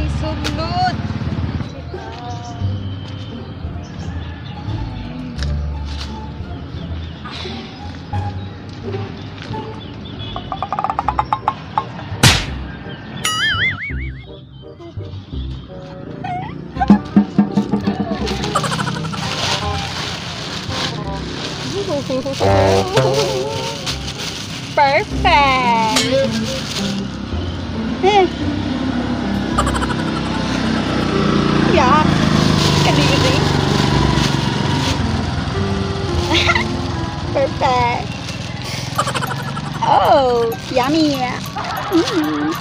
Ay, sulod. Perfect. Yeah. Kadiri. Perfect. Oh, yummy. Mm.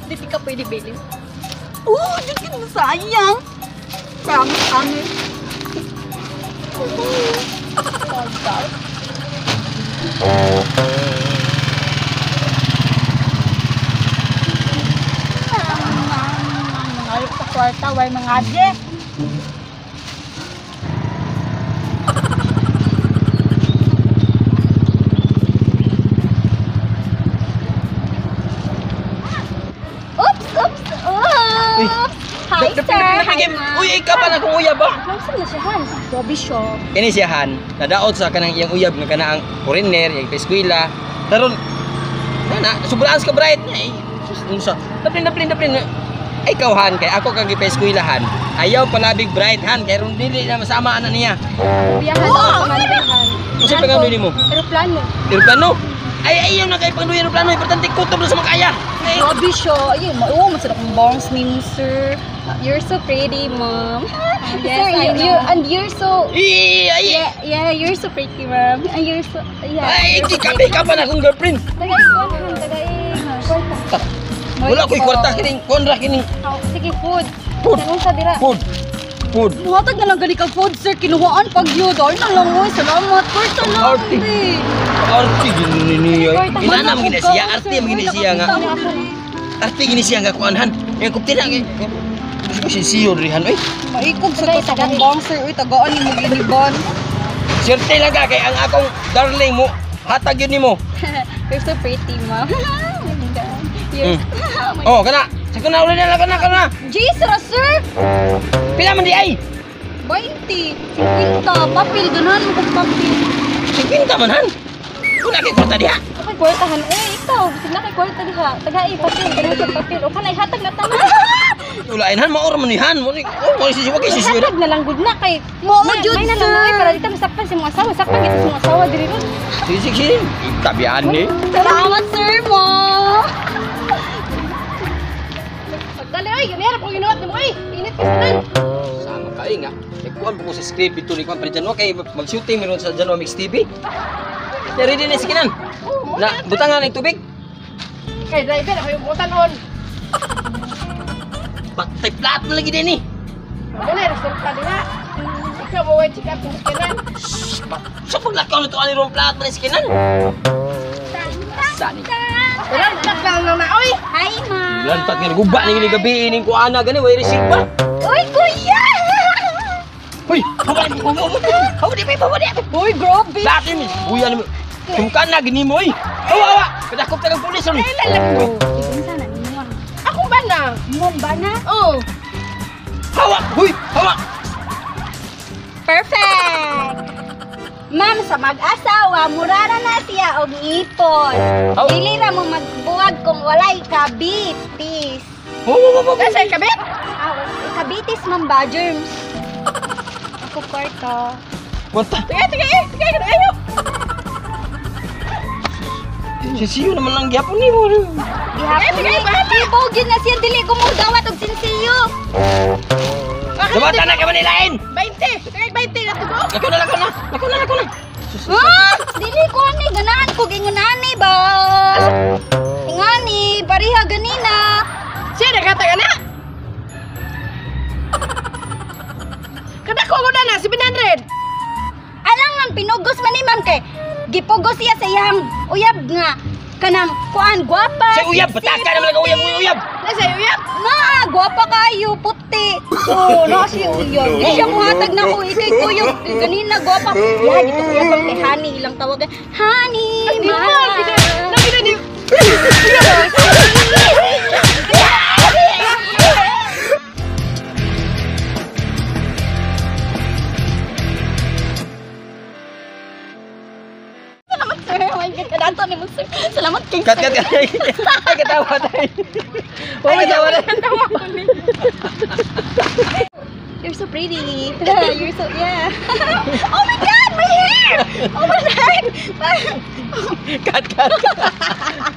Dito ka pwede bilin. Oh, dito na sayang. Promise, promise. Ayok sa kwarta, way mga adye. Oops, oops, oops. Hi, sir. Hi, ma'am. Uy, ikaw pa na kung uyab ba? Saan na siya, Han? Grabe siya. Kini siya, Han. Nadaot sa kanang iyang uyab nga kana ang foreigner, iyang eskwela. Karon na sobrang ka bright niya eh. Sus, unsa? Daplin, daplin, daplin. Ay, ikaw, Han, kay ako kang gipa-eskwelahan. Ayaw palabig bright, Han, kay ron dili na masama ana niya. Kuya, Han, oh, Han. Unsa pa gamit nimo? Eroplano. Eroplano? Ay, ayaw na kay pangduy eroplano, importante kutob na sa makaya. Grabe siya. Ay, mao man sa akong bangs nimo, sir. You're so pretty, ma'am. Yes, sir, you and you're so Ay, yeah, you're so pretty, ma'am. And you're so yeah. Ay, di ka pa na akong girlfriend. Tagay ko, tagay. Kwarta. Wala ko'y kwarta kining konra kining. Oh, sige, food. Food. Anong sa dira? Food. Food. Muhatag na lang gani kag food, sir. Kinuhaan pag yun. Ay, na lang, oy. Salamat. Kwarta lang. Arti. Arti gini niya. Inana mo gini siya, arti mo gini siya nga. Arti gini siya nga kuanhan. Yang kupti na. Gusto ko sisiyo rihan, oy. Maikog sa to sa akong bang, sir. Uy, tagaan ni mo giniban. Swerte lang ka kay ang akong darling mo. Hatag yun nimo. You're so pretty, ma'am. You're Oh, kana. Sa kana uli na lang kana kana. Jeez, ra, sir. Pila man di ay? 20, 50, papel ganahan mo kog papel. 50 man han. Kuna kay kwarta diha. Okay, kwartahan. Eh, ikaw, sige na kay kwarta diha. Tagai papel, ganahan sa papel. O kanay hatag na tanan. Ulain han, maor man ni han. Mo ni, oh, mo si wag si Hatag na lang gud na kay mo jud sir. May na lang para dito masakpan sa mga asawa, sakpan gid sa mga asawa diri ron. Sige, sige, sige. Tabian ni. Salamat sir mo. Pagdali oy, ganera ko ginuhat nimo oy. Init ka sa tanan. Sama kay nga. Nagkuan po ko sa script dito ni Kwan pa Janwa kay mag-shooting meron sa Janwa Mix TV. Ya ready na sikinan. Na butangan ng tubig. Kay driver ako yung butanon. Patay plat mo lagi din eh. Wala resulta diha. Ikaw mo way check up sa sikinan. Sa paglakaw na to ani rong plat man sikinan. Sani. Walang plak lang na oy. Hi, ma'am. Lantat nga guba ni gabi ining kuana gani way receive pa. Uy, kuya. Hoy, hawa ni hawa di pa di. Uy, grabe. Dati ni, buya ni. Tungkan na gini mo oy. Hawa hawa. Kadakop ta ng pulis ron. Ay lalak mo. Sana nimo. Akong bana. Mong bana? Oh. Hawa, huy, hawa. Perfect. Ma'am, sa mag-asawa, murara na siya og ngipon. Oh. Dili ra mo magbuwag kung walay kabitis. Oh. Nasa kabit? Ah, kabitis ma'am ba, germs? Ako kwarta. Kwarta. Sige, sige, sige, ayo. Sisiyo naman lang gyapon nimo. Gihapon ni. Ibaw gyud na siya dili ko mo dawat og sinsiyo. Dawatan na ka manilain. 20. Sige, 20 na tugo. Lakaw na, lakaw na. Lakaw na, lakaw na. Ah, dili ko ani ganahan ko gingon ani ba. Ingani pareha ganina. Siya naghatag ana. Kada ko mo na 700. Alangan pinugos man ni ma'am kay gipugos siya sa iyang uyab nga kanang kuan gwapa. Sa uyab pataka naman ang uyab, uyab. Nasa uyab? Na, gwapa kayo, puti. Oh, na siya uyab. Di siya muhatag na ko ikay kuyog ganina gwapa. Ya dito kuya pang kay Honey ilang tawagan. Honey, ma. Nabi na ni. sir. Oh my God, kadato ni mo, sir. Salamat kay Cut, sir. cut, cut. Ay, katawa tayo. Oh, katawa tayo. You're so pretty. You're so, yeah. Oh my God, my hair! Oh my God! Cut, cut, cut.